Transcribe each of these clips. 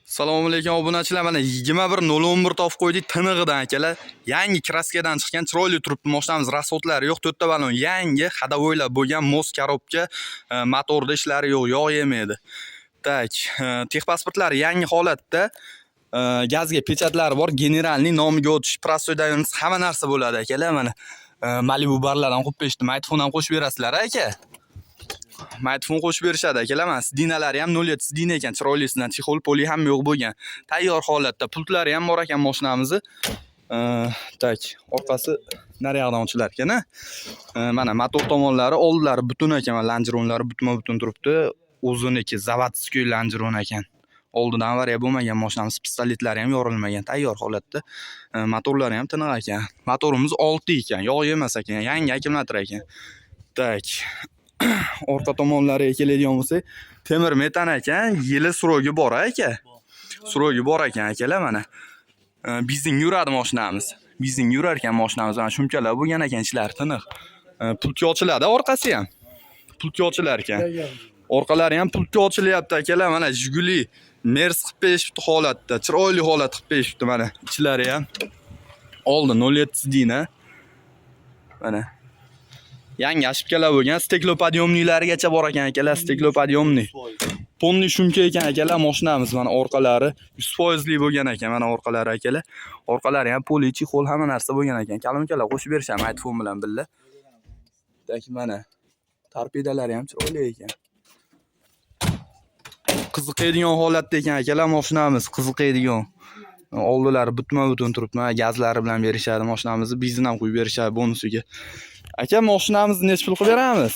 Assalomu alaykum, obunachilar. Mana 21.011 topib qo'ydik tinig'idan, akalar. Yangi краска dan chiqqan, chiroyli turibdi mashinamiz, расход lari yo'q, to'rtta balon yangi, ходовой lar bo'lgan, мост, коробка, motorda ishlari yo'q, yog' yemaydi. Так, техпаспорт lari yangi holatda, gazga печать lari bor, генеральный nomiga o'tish, простой доверенность, hamma narsa bo'ladi, akalar. Mana Malibu barlardan qo'yib berishdi. Magnitofon ham qo'shib berasizlar, aka. Magnitofon qo'shib berishadi, akalar. Mana сиденья lari ham 07 сиденья ekan, chiroylisidan, чехол poli hamma yo'q bo'lgan. Tayyor holatda, pultlari ham bor ekan mashinamizni. Так, orqasi nariyog'dan ochilar ekan, a? Mana motor tomonlari, oldilari butun ekan, mana lonjeronlari butma-butun turibdi. O'ziniki заводской lonjeron ekan. Oldidan avariya bo'lmagan mashinamiz, pistoletlari ham yorilmagan, tayyor holatda. Motorlari ham tiniq ekan. Motorimiz 6 ekan, yog' yemas ekan, yangi akkumulyator ekan. Так. Orqa tomonlariga keladigan bo'lsak, temir metan ekan, yili срок i bor, aka. Срок i bor ekan, akalar, mana. Bizning yuradi mashinamiz. Bizning yurar ekan mashinamiz. Mana shumkalar bo'lgan ekan, ichlari tiniq. Pultga ochiladi orqasi ham. Pultga ochilar ekan. Orqalari ham pultga ochilyapti, akalar. Mana Jiguli Mers qilib berishibdi holatda. Chiroyli holat qilib berishibdi mana ichlari ham. Oldi 07 сиденья. Mana. Yangi ошибка lar bo'lgan, стеклоподъёмник larigacha bor ekan, akalar, стеклоподъёмник. Полный шумка ekan, akalar, mashinamiz, mana orqalari 100% li bo'lgan ekan, mana orqalari, akalar. Orqalari ham poli, чехол, hamma narsa bo'lgan ekan. Колонка lar qo'shib berishadi magnitofon bilan birga. Так, mana torpedalari ham chiroyli ekan. Qiziqadigan holatda ekan, akalar, mashinamiz, qiziqadigan. Oldilari butma-butun turibdi. Mana gazlari bilan berishadi mashinamizni, benzin ham quyib berishadi bonusiga. Aka, mashinamizni necha pul qilib beramiz?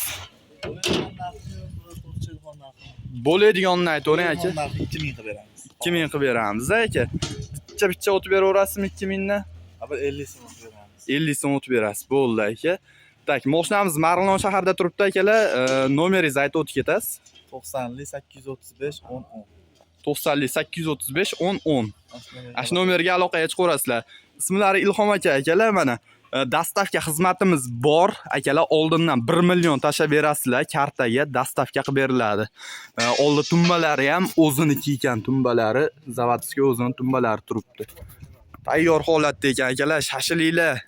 Telefon narxi. Bo'ladiganini aytavering, aka. Telefon narxi 2000 qilib beramiz. 2000 qilib beramiz, aka. Bitta bitta o'tib beraverasizmi 2000 dan? Bir 50 so'm qilib beramiz. 50 so'm o'tib berasiz. Bo'ldi, aka. Так, mashinamiz Marg'ilon shaharida turibdi, akalar. Nomeringizni aytib o'tib ketasiz. 90 835 10 10. 90 835 10 10. Ana shu nomerga aloqaga chiqaverasizlar. Ismlari Ilhom aka, akalar, mana. Доставка xizmatimiz bor. Akalar, oldindan 1 million tashlab berasizlar, kartaga доставка qilib beriladi. Oldi tumbalari ham o'ziniki ekan, tumbalari заводской, o'zini tumbalari turibdi. Tayyor holatda ekan, akalar, shashilinglar.